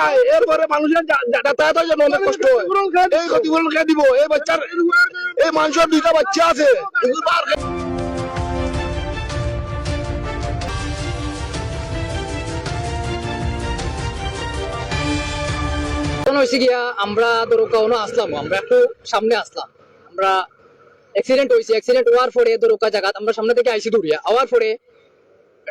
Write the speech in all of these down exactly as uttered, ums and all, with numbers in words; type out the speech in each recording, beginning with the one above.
এরপরে মানুষের যা-, যা-, যাতায়াতর জন্য অনেক কষ্ট হয়। এই ক্ষতিপূরণ কে দিব? এই বাচ্চার, এই মানুষের দুইটা বাচ্চা আছে। তখন হয়েছে গিয়া, আমরা ধরো কাউনো আসলাম, আমরা একটু সামনে আসলাম, আমরা অ্যাক্সিডেন্ট হয়েছে। অ্যাক্সিডেন্ট হওয়ার পরে ধরো কা জায়গা আমরা সামনে থেকে আইছি দৌড়িয়া, আওয়ার পরে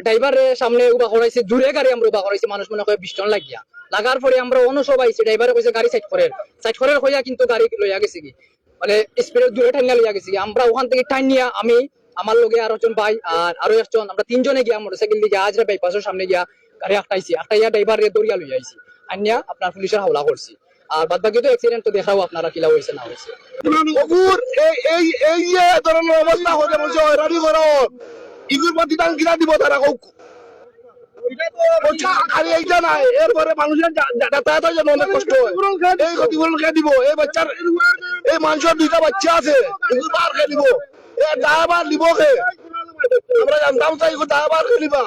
ড্রাইভারে সামনে উবা করাইছে, দূরে গাড়ি আমরা উবা করাইছি, মানুষ মনে হয় বিশ জন লাগিয়া। লাগার পরে আমরা অন্য সব আইছি, ড্রাইভারে কইছে গাড়ি সাইড করের, সাইড করের কইয়া কিন্তু গাড়ি লইয়া গেছে কি, মানে স্পিডে দূরে টানিয়া লইয়া গেছে কি। আমরা ওখান থেকে টানিয়া আমি, আমার লগে আর একজন ভাই আর আরো একজন, আমরা তিনজনে গিয়া মোটরসাইকেল দিয়ে আজরা বাইপাসের সামনে গিয়া গাড়ি আটকাইছি, আটকাইয়া ড্রাইভারে দৌড়িয়া লইয়া আইছি, আনিয়া আপনার পুলিশের হাওলা করছি। আর বাদ বাকি তো অ্যাক্সিডেন্ট তো দেখাও আপনারা কিলা হয়েছে না হয়েছে। অগুর এই, এই, এই যে ধরনের অবস্থা হতে বলছে, হয়রানি করা হোক। ইগুর প্রতিদান কিনা দিব তারা হোক। খালি এইটা নাই, এরপরে মানুষের যা-, যা-, যাতায়াতর জন্য অনেক কষ্ট হয়। এই ক্ষতিপূরণ কে দিব? এই বাচ্চার, এই মানুষের দুইটা বাচ্চা আছে, এগুলো বার কে দিব? এ ড্রাইভার নিব কে? আমরা জানতাম চাই, এগুলো ড্রাইভার কে নিবা?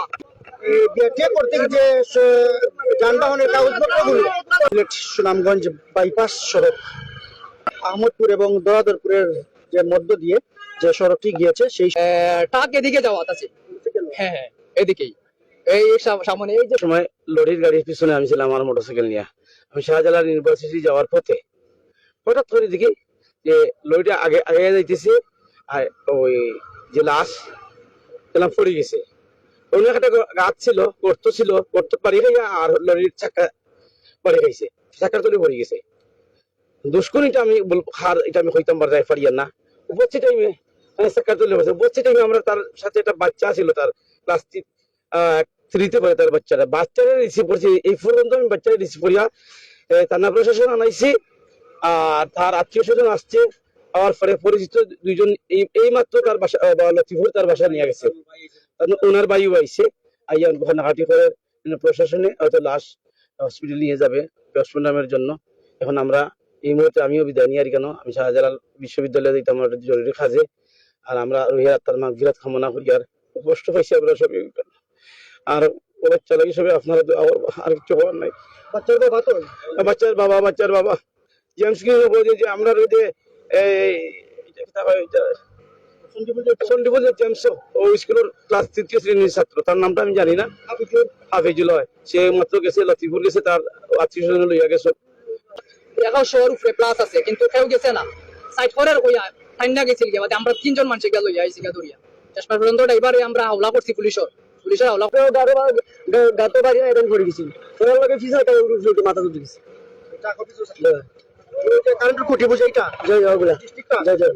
বিয়াটিয়া করতে যে স- যানবাহনের কাগজপত্রগুলো, সিলেট সুনামগঞ্জ বাইপাস সড়ক আহমদপুর এবং দরাদরপুরের যে মধ্য দিয়ে যে সড়কটি গিয়েছে সেই ট্রাক এদিকে যাওয়া আছে। হ্যাঁ, হ্যাঁ, এদিকেই। এই সা- সামনে এই যে সময় লরির গাড়ির পিছনে আমি ছিলাম আমার মোটরসাইকেল নিয়ে। আমি শাহজালাল ইউনিভার্সিটি যাওয়ার পথে হঠাৎ করে দেখি যে লরিটা আগে আগে যাইতেছে, আর ওই যে লাশ এলাম পড়ে গেছে। অন্য একটা গ- গাছ ছিল, গর্ত ছিল, গর্ত বাড়ি খাইয়া আর লরির চাকা বাড়ি খাইছে, চাকার তলে পড়ে গেছে। দুষ্কর্মীটা আমি বল- হার এটা আমি কইতাম পারতাম পারিয়ার না। উপস্থিত টাইমে চাকার তলে পড়ছে। উপস্থিত টাইমে আমরা তার সাথে একটা বাচ্চা ছিল, তার ক্লাস থ্রিতে পড়ে তার বাচ্চাটা, বাচ্চারা রিসিভ করছে। এই পর্যন্ত আমি বাচ্চারা রিসিভ করিয়া এ, থানা প্রশাসন আনাইছি, আর তার আত্মীয় স্বজন আসছে। আওয়ার পরে পরিচিত দুইজন এই এই মাত্র তার বাসা, আহ, বা লতিফুর তার বাসায় নিয়ে গেছে। কারণ ওনার ভাইও আইছে, আইয়া কানাকাটি করে, মানে, প্রশাসনে হয়তো লাশ হসপিটাল নিয়ে যাবে পোস্টমর্টমের জন্য। এখন আমরা এই মুহূর্তে আমিও বিদায় নিয়ে আর কেন আমি শাহজালাল বিশ্ববিদ্যালয়ে যাইতাম আমার একটা জরুরি কাজে। আর আমরা রুহের আত্মার মাগফিরাত কামনা করি। আর কষ্ট পাইছি আমরা সবাই। আর ও বাচ্চা লাগে সবাই আপনারা দোয়া করবা, আর কিছু করার নাই। বাচ্চার বাবা তো আর বাচ্চার বাবা, বাচ্চার বাবা জেমস গ্রিন বলে যে আমরা ওই যে এই সন্ডিপুর যে জেমস, ও স্কুলের ক্লাস তৃতীয় শ্রেণীর ছাত্র, তার নামটা আমি জানি না। হাফিজুল হয়, সে মাত্র গেছে, লতিফুর গেছে, তার আত্মীয় স্বজন লইয়া গেছে। এগারো শহর উপরে প্লাস আছে, কিন্তু কেউ গেছে না। সাইড করের কইয়া ঠান্ডা গেছিল গিয়া, বাদে আমরা তিনজন মানুষে গেল ইয়া আইছি গা দৌড়িয়া। শেষ পর্যন্ত ড্রাইভারে আমরা হাওলা করছি পুলিশের, পুলিশের হাওলা। গাতো বাড়ি এরকম পড়ে গেছিল। ওর লগে ফিসা তাই উড়ে উড়ে মাথা তুলে গেছে। কারেন্টের খুঁটি বুঝে এটা? জয় জয় ওগুলা। জয় জয়।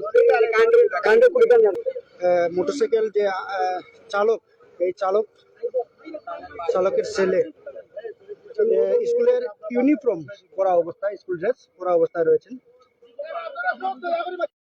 কারেন্টের খুঁটিটা নিয়ে মোটরসাইকেল যে আহ, চালক, এই চালক, চালকের ছেলে এ, স্কুলের ইউনিফর্ম পরা অবস্থায়, স্কুল ড্রেস পরা অবস্থায় রয়েছেন।